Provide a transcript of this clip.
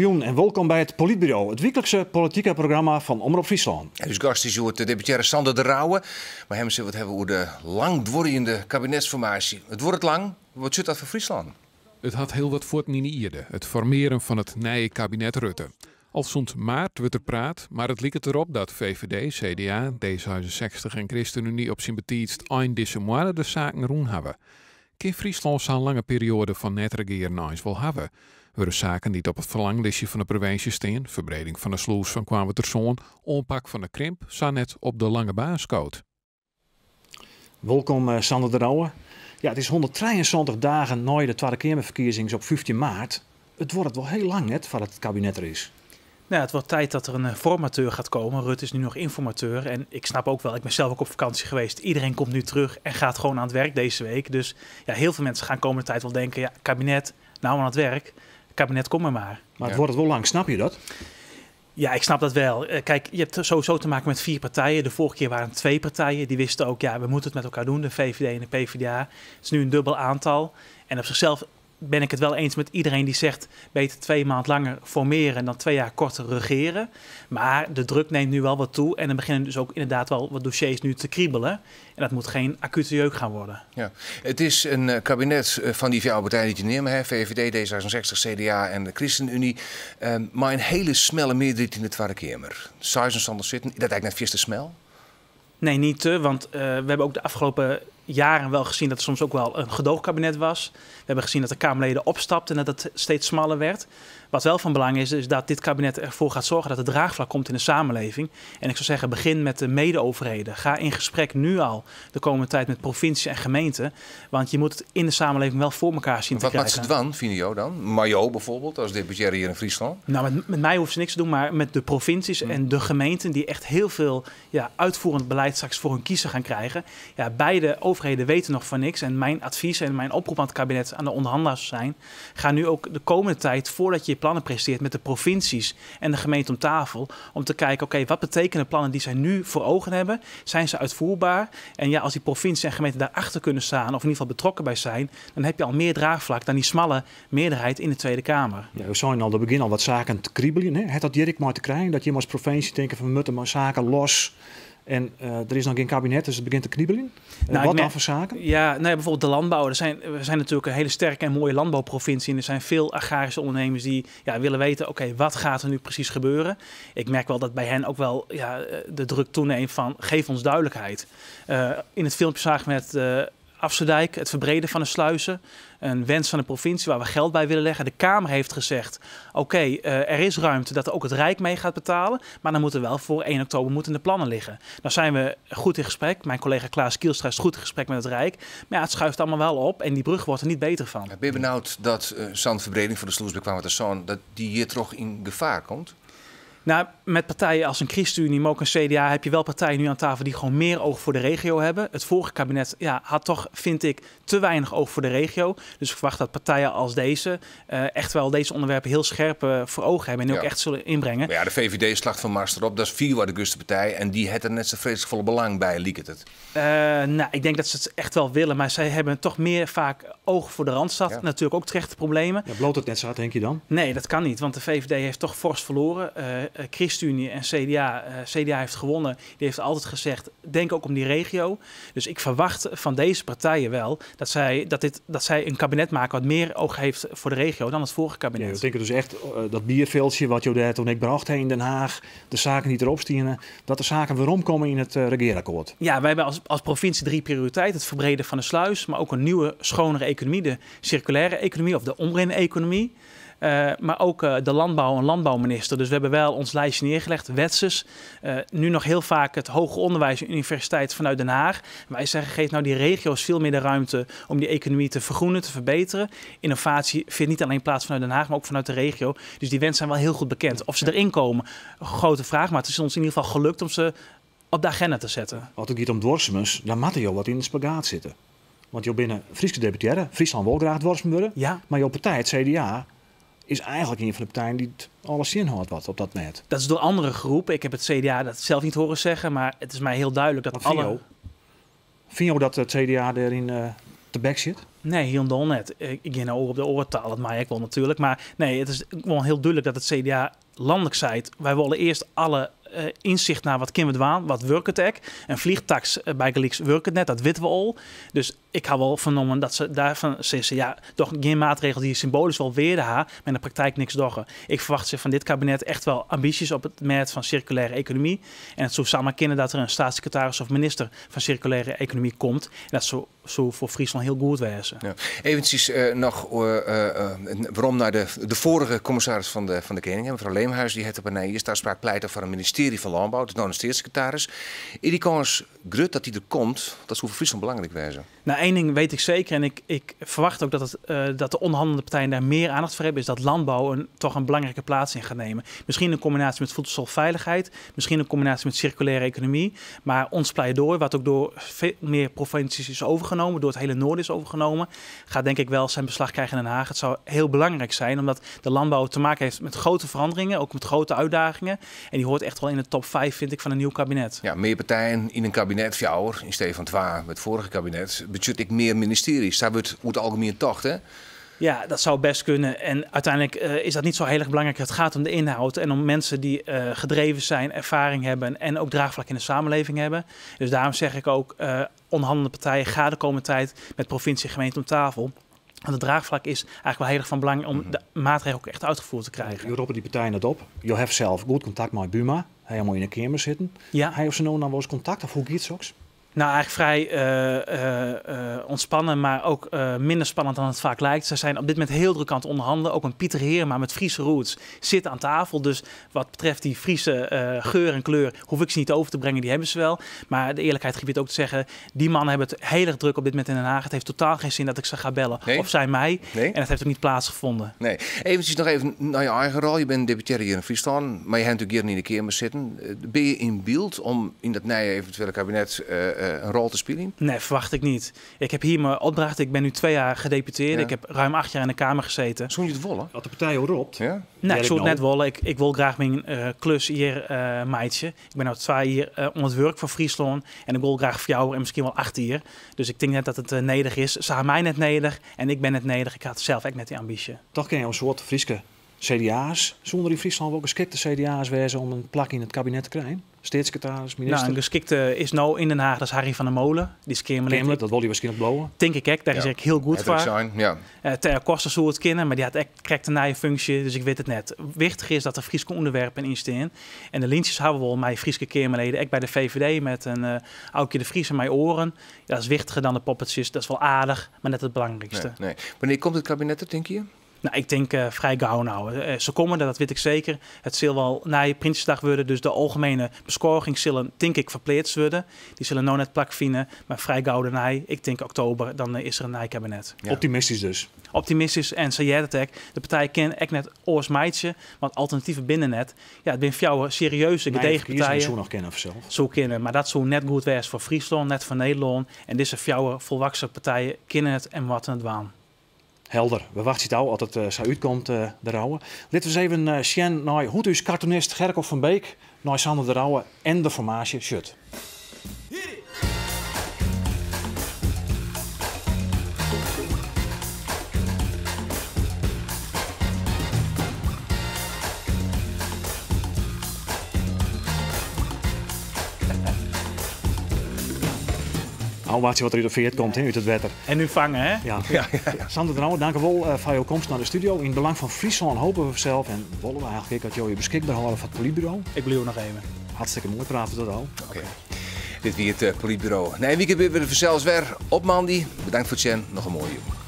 Goejûn en wolkom by it Polytburo, it wyklikse politike programma fan Omrop Fryslân. En ús gast is hjoed deputearre Sander de Rouwe. Mei him sille we it hawwe oer de langduorjende kabinetsformaasje. It duorret lang, wat betsjut dat foar Fryslân? It hat hiel wat fuotten yn 'e ierde, it formearjen fan it nije kabinet Rutte. Al sûnt maart wurdt der praat, mar it liket derop dat VVD, CDA, D66 en ChristenUnie op syn betiidst ein dizze moanne de saken rûn hawwe. Kin Fryslân sa'n lange perioade fan net regearen eins wol hawwe? Wurde saken dy't op it ferlanglistje fan de provinsje stean, ferbreding fan de slûs fan Koarnwertersân, oanpak fan de krimp, sa net op de lange baan skood? Wolkom eh, Sander de Rouwe. Ja, it is 173 dagen nei de Twadde Keamerferkiezings op 15 maart. It duorret wol hiel lang net foardat it kabinet der is. Nou, het wordt tijd dat er een formateur gaat komen. Rutte is nu nog informateur. En ik snap ook wel, ik ben zelf ook op vakantie geweest. Iedereen komt nu terug en gaat gewoon aan het werk deze week. Dus ja, heel veel mensen gaan komende tijd wel denken: ja, kabinet, nou aan het werk. Kabinet, kom maar maar. Maar het wordt wel lang, snap je dat? Ja, ik snap dat wel. Kijk, je hebt sowieso te maken met vier partijen. De vorige keer waren het twee partijen. Die wisten ook, ja, we moeten het met elkaar doen. De VVD en de PvdA. Het is nu een dubbel aantal. En op zichzelf ben ik het wel eens met iedereen die zegt: beter 2 maand langer formeren dan 2 jaar korter regeren. Maar de druk neemt nu wel wat toe en er beginnen dus ook inderdaad wel wat dossiers nu te kriebelen. En dat moet geen acute jeuk gaan worden. Ja. Het is in kabinet fan dy fjouwer partijen dy't je neame, hè, VVD, D66, CDA en de ChristenUnie. Mar in hiele smelle mearderheid yn de Twadde Keamer. 76 sitten, is dat eigentlik net fierste smel? Nee, niet te, want we hebben ook de afgelopen jaren wel gezien dat er soms ook wel een gedoogkabinet was. We hebben gezien dat de Kamerleden opstapten en dat het steeds smaller werd. Wat wel van belang is, is dat dit kabinet ervoor gaat zorgen dat er draagvlak komt in de samenleving. En ik zou zeggen, begin met de mede-overheden. Ga in gesprek nu al de komende tijd met provincie en gemeenten. Want je moet het in de samenleving wel voor elkaar zien te Wat krijgen. Wat dwaan, fine jo dan? Mei jo bijvoorbeeld, als deputearre hjir yn Fryslân? Nou, met mij hoeft ze niks te doen, maar met de provincies en de gemeenten die echt heel veel, ja, uitvoerend beleid straks voor hun kiezen gaan krijgen. Ja, beide overheden weten nog van niks. En mijn advies en mijn oproep aan het kabinet, aan de onderhandelaars zijn: ga nu ook de komende tijd, voordat je je plannen presenteert, met de provincies en de gemeente om tafel, om te kijken, oké, wat betekenen de plannen die zij nu voor ogen hebben? Zijn ze uitvoerbaar? En ja, als die provincies en gemeenten daarachter kunnen staan, of in ieder geval betrokken bij zijn, dan heb je al meer draagvlak dan die smalle meerderheid in de Tweede Kamer. Ja, we zijn al de begin al wat saken te kriebelen. Hè? Het dat hjir mei te krijen, dat je as provinsje tinke fan we moatte mar saken los en der is noch gjin kabinet, dus it begjint te kriebeljen. Nou, wat dan foar saken? Ja, nou ja, bijvoorbeeld de landbouw. We zijn natuurlijk een hele sterke en mooie landbouwprovincie. En er zijn veel agrarische ondernemers die, ja, willen weten: oké, wat gaat er nu precies gebeuren? Ik merk wel dat bij hen ook wel, ja, de druk toeneemt van: geef ons duidelijkheid. In het filmpje zagen we met Afsluitdijk, het verbreden van de sluizen. Een wens van de provincie waar we geld bij willen leggen. De Kamer heeft gezegd: oké, er is ruimte dat ook het Rijk mee gaat betalen. Maar dan moeten wel voor 1 oktober moeten de plannen liggen. Nou zijn we goed in gesprek. Mijn collega Klaas Kielstra is goed in gesprek met het Rijk. Maar ja, het schuift allemaal wel op en die brug wordt er niet beter van. Ik ben benijd dat sa'n ferbreding fan de slûs by Zo'n dat dy hjir toch yn gefaar komt? Nou, met partijen als een ChristenUnie, maar ook een CDA, heb je wel partijen nu aan tafel die gewoon meer oog voor de regio hebben. Het vorige kabinet, ja, had toch, vind ik, te weinig oog voor de regio. Dus ik verwacht dat partijen als deze echt wel deze onderwerpen heel scherp voor ogen hebben en ook echt zullen inbrengen. Maar ja, de VVD slacht fan master op, dat is fierwei de grutste partij en dy hat der net sa freeslik folle belang by, liket it. Nou, ik denk dat ze het echt wel willen, maar zij hebben toch meer vaak oog voor de Randstad. Natuurlijk ook terechte problemen. Ja, bliuwt it net sa, tink je dan? Nee, dat kan niet, want de VVD heeft toch fors verloren. ChristenUnie en CDA, CDA heeft gewonnen. Die heeft altijd gezegd: denk ook om die regio. Dus ik verwacht van deze partijen wel dat zij een kabinet maken wat meer oog heeft voor de regio dan het vorige kabinet. Ja, ik denk dus echt dat bierviltsje wat je daar toen ik bracht in Den Haag, de zaken die erop stienen, dat de zaken weromkomme yn it regearakkoart. Ja, wij hebben als provincie drie prioriteiten. Het verbreden van de sluis, maar ook een nieuwe, schonere economie, de circulaire economie of de omrin-economie. Maar ook de landbouw en landbouwminister. Dus we hebben wel ons lijstje neergelegd. Wetsus. Nu nog heel vaak het hoger onderwijs en universiteit vanuit Den Haag. Wij zeggen: geef nou die regio's veel meer de ruimte om die economie te vergroenen, te verbeteren. Innovatie vindt niet alleen plaats vanuit Den Haag, maar ook vanuit de regio. Dus die wensen zijn wel heel goed bekend. Of ze erin komen, grote vraag. Maar het is ons in ieder geval gelukt om ze op de agenda te zetten. As it giet om duorsumens, dan moatte jo wat yn de spagaat sitte. Want jo binne Fryske deputearre, Fryslân wol graach duorsum wurde. Mar jo partij, it CDA, is eigentlik ien fan de partijen dy't alles tsjinhâldt wat op dat mêd. Dat is door anderen geroepen. Ik heb het CDA dat zelf niet horen zeggen, maar het is mij heel duidelijk dat Wat alle... Fine jo dat it CDA dêryn tebek sit? Nee, hielendal net. Ik gean no oer op de oare taal, dat mei ek wol natuerlik. Mar nee, it is gewoan hiel dúdlik dat it CDA lanlik seit, wy wolle earst alle ynsicht nei wat kinne we dwaan, wat wurket ek. In vliegtaks bygelyks wurket net, dat witte we al. Dus ik ha wol fernommen dat se dêrfan sizze, ja, doch gjin maatregels dy't symboalysk wol wearde ha, mar yn de praktyk niks dogge. Ik ferwachtsje fan dit kabinet echt wel ambysjes op it mêd fan sirkulêre ekonomy. En it soe samar kinne dat der in steatssecretaris of minister fan sirkulêre ekonomy komt. En dat soe foar Fryslân hiel goed wêze. Ja. Eventsjes noch werom nei de foarige kommissaris fan de Kening, mefrou Leemhuis, dy hat op in nijjierstaspraak pleite foar in ministearje fan Lânbou, dat is no in steatssecretaris. Is dy kâns grut dat dy der komt? Dat soe foar Fryslân belangryk wêze. Nou, één ding weet ik zeker en ik verwacht ook dat de onderhandelende partijen daar meer aandacht voor hebben, is dat landbouw toch een belangrijke plaats in gaat nemen. Misschien in combinatie met voedselveiligheid, misschien in combinatie met circulaire economie. Maar ons pleidooi, wat ook door veel meer provincies is overgenomen, door het hele noorden is overgenomen, gaat denk ik wel zijn beslag krijgen in Den Haag. Het zou heel belangrijk zijn, omdat de landbouw te maken heeft met grote veranderingen, ook met grote uitdagingen. En die hoort echt wel in de top 5, vind ik, van een nieuw kabinet. Ja, meer partijen in een kabinet, fjouwer, in stee fan twa met het vorige kabinet, betsjut ek mear ministearjes. Dêr wurdt oer it algemien tocht, hè? Ja, dat zou best kunnen. En uiteindelijk is dat niet zo heel erg belangrijk. Het gaat om de inhoud en om mensen die gedreven zijn, ervaring hebben en ook draagvlak in de samenleving hebben. Dus daarom zeg ik ook, onderhandelende partijen, ga de komende tijd met provincie en gemeente om tafel. Want het draagvlak is eigenlijk wel heel erg van belang om de maatregelen ook echt uitgevoerd te krijgen. Jo roppe die partijen net op. Jo hawwe sels goed kontakt mei Buma. Hy moat yn de Keamer sitten. Ha jo sa no en dan wolris kontakt of hoe giet soks? Nou, eigenlijk vrij ontspannen, maar ook minder spannend dan het vaak lijkt. Ze zijn op dit moment heel druk aan het onderhandelen. Ook een Pieter Heerma met Friese roots zit aan tafel. Dus wat betreft die Friese geur en kleur hoef ik ze niet over te brengen. Die hebben ze wel. Maar de eerlijkheid gebiedt ook te zeggen, die mannen hebben het heel erg druk op dit moment in Den Haag. Het heeft totaal geen zin dat ik ze ga bellen. Nee. Of zij mij. Nee. En dat heeft ook niet plaatsgevonden. Nee. Eventjes nog even naar je eigen rol. Je bent deputearre hjir yn Fryslân, mar je hebt natuerlik hjir yn de Keamer sitten. Ben je yn byld om yn dat nije eventuele kabinet een rol te spelen? Nee, verwacht ik niet. Ik heb hier mijn opdracht. Ik ben nu 2 jaar gedeputeerd. Ik heb ruim 8 jaar in de Kamer gezeten. Zou je het wollen? Dat de partij ook roept. Ja? Nee, ik Werk zou het nou. net wollen. Ik wil graag mijn klus hier meidje. Ik ben nu 2 jaar onder het werk voor Friesland. En ik wil graag voor jou en misschien wel 8 jaar. Dus ik denk net dat het nedig is. Ze hebben mij net nedig en ik ben net nedig. Ik had zelf echt net die ambitie. Toch ken je een soort Frieske C D A's. Zonder in Friesland ook geschikte C D A's wezen om een plak in het kabinet te krijgen? Staatssecretaris, minister? Een geschikte is nou in Den Haag, dat is Harry van der Molen. Die is Kamerlid. Kamerlid, dat wil hij waarschijnlijk blowen. Denk ik, hè. Daar is ik heel goed Het voor. zijn, ja. Thea Koster zou het kennen, maar die had echt correct een nieuwe functie, dus ik weet het net. Wichtig is dat er Frieske onderwerpen in staan. En de lintjes hebben we al met Frieske Kamerleden, ook bij de VVD met een Aukje de Vries in mijn oren. Ja, dat is wichtiger dan de poppetjes, dat is wel aardig, maar net het belangrijkste. Nee, nee. Wanneer komt het kabinet er, denk je? Ik denk vrij gauw nou. Ze komen er, dat weet ik zeker. Het zal wel na je Prinsjesdag worden, dus de algemene beschouwing zullen, denk ik, verpleegd worden. Die zullen nou net plak vinden, maar vrij gauw daarna, ik denk oktober, dan is er een nieuw kabinet. Optimistisch dus. Optimistisch en zei jij dat ook. De partij kent echt net oors meidje, want alternatieven binnen net. Ja, het zijn jouw serieuze, Nee, gedegen verkiezingen partijen. Zo nog kennen of zelf. Zo kennen, maar dat zou net goed wezen voor Friesland, net voor Nederland. En deze jouw volwassen partijen kennen het en wat het waan. Helder. We wachten het al als het zo uitkomt, de Rouwe. Laten we eens even sjen naar hoe is cartoonist Gerco van Beek, naar Sander de Rouwe en de formatie Shut. Nou, wacht je wat er uit de veert komt, hè, uit het wetter. En nu vangen, hè? Ja. Sander de Rouwe, dank u wel voor jouw komst naar de studio. In het belang van Friesland hopen we zelf en willen we eigenlijk dat jou je beschikbaar houden van het politbureau. Ik blijf nog even. Hartstikke mooi, praten we dat al. Oké. Dit wie het politbureau. Nee, weekend weer we zelfs weer op Mandy. Bedankt voor het zien. Nog een mooie jongen.